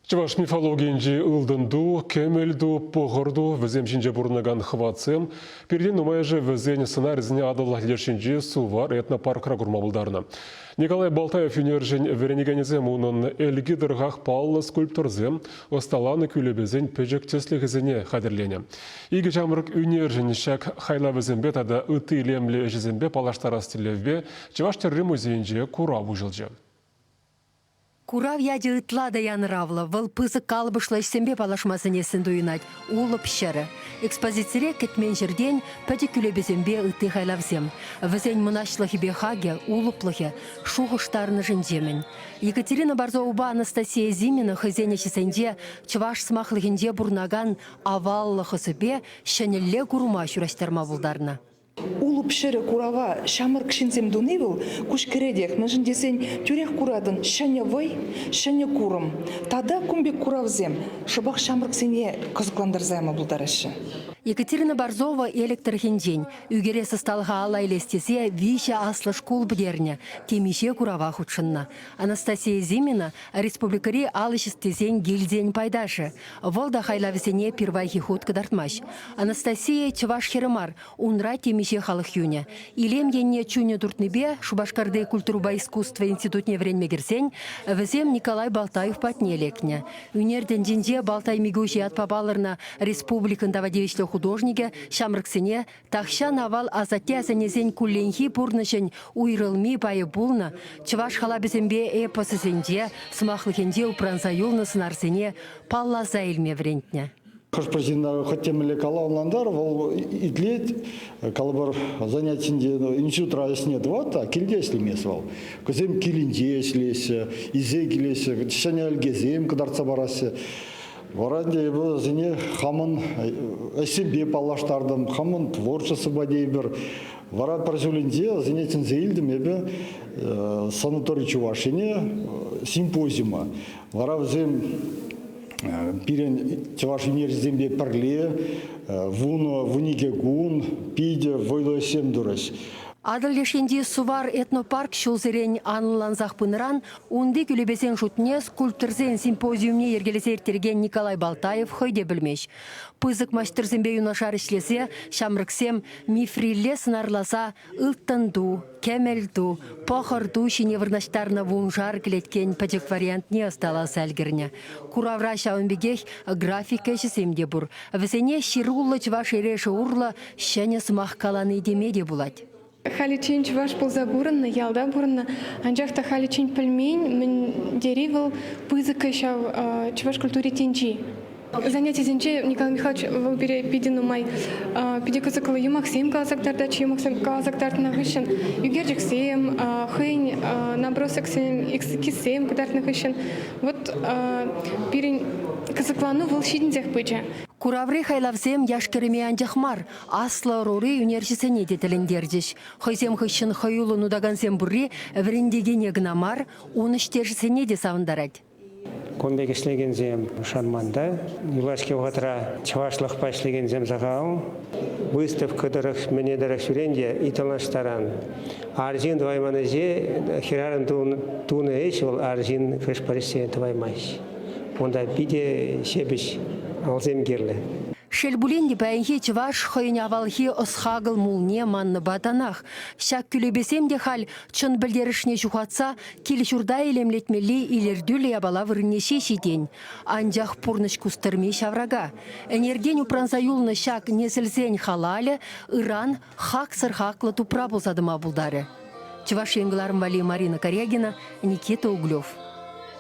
Чӑваш мифологийӗнчи ылтӑн ту, кӗмӗл ту, пӑхӑр ту, вӗсем ҫинче пурӑнакан хӑватсем пиртен нумайӑшӗ вӗсен сӑнарӗсене Атӑл леш ҫинчи Сувар этнопаркра курма пултарнӑ. Николай Балтаев ӳнерҫӗн вӗренекенӗсем унӑн ӗлки тӑрӑхах паллӑ скульпторсем ӑсталанӑ кӳлепесен пӗчӗк тӗслӗхӗсене хатӗрленӗ. Икӗ ҫамрӑк ӳнерҫӗн ҫак хайлавӗсемпе тата ытти илемлӗ ӗҫӗсемпе паллаштарас тӗллевпе Чӑваш тӗрри музейӗнче курав уҫӑлчӗ. Курав ячӗ ытла та янӑравлӑ. Вӑл пысӑк калӑпӑшлӑ ӗҫсемпе паллашма сӗнессӗн туйӑнать. Улӑп ҫӗрӗ. Экспозицире кӗтмен ҫӗртен пӗчӗк кӳлепесемпе ытти хайлавсем. Вӗсен мӑнаҫлӑхӗпе хакӗ, улӑплӑхӗ шухӑш тарӑнӑшӗнче-мӗн. Екатерина Борзовӑпа Анастасия Зимина хӑйсен ӗҫӗсенче чӑваш сӑмахлӑхӗнче пурӑнакан аваллӑх ӑсӗпе ҫӗнӗлле курма ҫураҫтарма пултарнӑ. Улӑп ҫӗрӗ курава ҫамрӑк ҫынсем туни вӑл куҫ кӗретех. Мӗншӗн тесен тӳрех куратӑн ҫӗнӗ вӑй, ҫӗнӗ курӑм. Тата кун пек куравсем шӑпах ҫамрӑксене кӑсӑклантарса яма пултараҫҫӗ. Екатерина Борзова Элӗк тӑрӑхӗнчен. Ӳкерес ӑсталӑха алла илес тесе виҫӗ аслӑ шкул пӗтернӗ, темиҫе курава хутшӑннӑ. Анастасия Зимина республикӑри ал ӗҫ ӑстисен гильдийӗн пайташӗ. Вӑл та хайлавӗсене пирвайхи хут кӑтартмасть. Анастасия чӑваш хӗрӗ мар, унра темиҫе халӑх юнӗ. Илем енне чунӗ туртнипе Шупашкарти культурӑпа искусство институтне вӗренме кӗрсен вӗсем Николай Балтаев патне лекнӗ. Ӳнер тӗнчинче Балтай Микуҫ ятпа палӑрнӑ республикӑн тава тивӗҫлӗ художникӗ ҫамрӑксене тахҫан авал асатте-асаннесен кулленхи пурнӑҫӗн уйрӑлми пайӗ пулнӑ чӑваш халапӗсемпе эпосӗсенче, сӑмахлӑхӗнче упранса юлнӑ сӑнарсене палласа илме вӗрентнӗ. Хӑш-пӗр ҫынна хӑть темӗнле кала ӑнлантар, вӑл итлет, калӑпӑр, занятинче институтра ӗҫне тӑвать та килте ӗҫлемест вӑл. Кӗсем килӗнче ӗҫлеҫҫӗ, илсе килеҫҫӗ, ҫӗнӗ ӗлкесем кӑтартса параҫҫӗ. Вара ӗнтӗ эпӗ вӗсене хамӑн ӗҫсемпе паллаштартӑм, хамӑн творчествӑпа тейӗпӗр. Вара пӗр ҫулӗнче вӗсене чӗнсе илтӗм эпӗ санаторий Чувашине симпозиума. Вара вӗсем пирӗн чӑваш ӳнерҫисемпе пӗрле вунӑ, вуникӗ кун питӗ вӑйлӑ ӗҫсем турӗҫ. Атӑл леш енчи Сувар этнопарк ҫулсерен анлӑлансах пынӑран унти кӳлепесен шутне скульпторсен симпозиумне йӗркелесе ирттерекен Николай Балтаев хӑй те пӗлмест. Пысӑк маҫтӑрсемпе юнашар ӗҫлесе ҫамрӑксем мифрилле сӑнарласа Ылтӑн ту, кӗмӗл ту, пӑхӑр ту ҫине вырнаҫтарнӑ вуншар кӗлеткен пӗчӗк вариантне ӑсталаса ӗлкӗрнӗ. Куравра ҫавӑн пекех графика ӗҫӗсем те пур. Вӗсене ҫыруллӑ чӑваш эрешӗ урлӑ ҫӗнӗ сӑмах калани теме те пулать. Халиччен чӑваш пулса пурӑннӑ, ялта пурӑннӑ, анчах та халиччен пӗлмен, мӗн тери вӑл пысӑк ҫав чӑваш культури тӗнчи. Занятисенче Николай Михайлович вӑл пире питӗ нумай, питӗ кӑсӑклӑ юмахсем каласа кӑтартатчӗ. Юмахсем каласа кӑтартнӑ хыҫҫӑн ӳкерчӗксем, хӑйӗн набросоксем, эскизсем кӑтартнӑ хыҫҫӑн вот пирӗн кӑсӑклану вӑл ҫитӗнсех пычӗ. Кураври хайлавсем яш-кӗрӗме анчах мар, аслӑ ӑрури ӳнерҫӗсене те тӗлӗнтерчӗҫ. Хӑйсем хыҫҫӑн хӑюллӑн утакансем пурри вӗрентекене кӑна мар, ун ӗҫтешӗсене те савӑнтарать. Кун пек ӗҫлекенсем шанман та. Юлашки вӑхӑтра чӑвашлӑхпа ӗҫлекенсем сахал. Выставка тӑрӑх, мӗне тӑрӑх ҫӳрен те италлаштаран. Арҫын тӑвайман ӗҫе хӗрарӑм тунӑ ӗҫ вӑл арҫын хӑш-пӗр ӗҫсене тӑваймасть. Унта питӗ ҫепӗҫ алсем кирлӗ. Шел пулин те, паянхи чӑваш хӑйӗн авалхи ӑс-хакӑл мулне маннӑпа танах. Ҫак кӳлепесем те халь чӑн пӗлтерӗшне ҫухатса кил-ҫурта илемлетмелли илӗртӳллӗ япала вырӑнне ҫеҫ ҫитен. Анчах пурнӑҫ кустӑрми ҫаврака. Ӗнертен упранса юлнӑ ҫак несӗлсен халалӗ ыран хаксӑр хаклӑ тупра пулса тӑма пултарӗ. Чӑваш Ен кӑларӑм валли Марина Корягина, Никита Углев.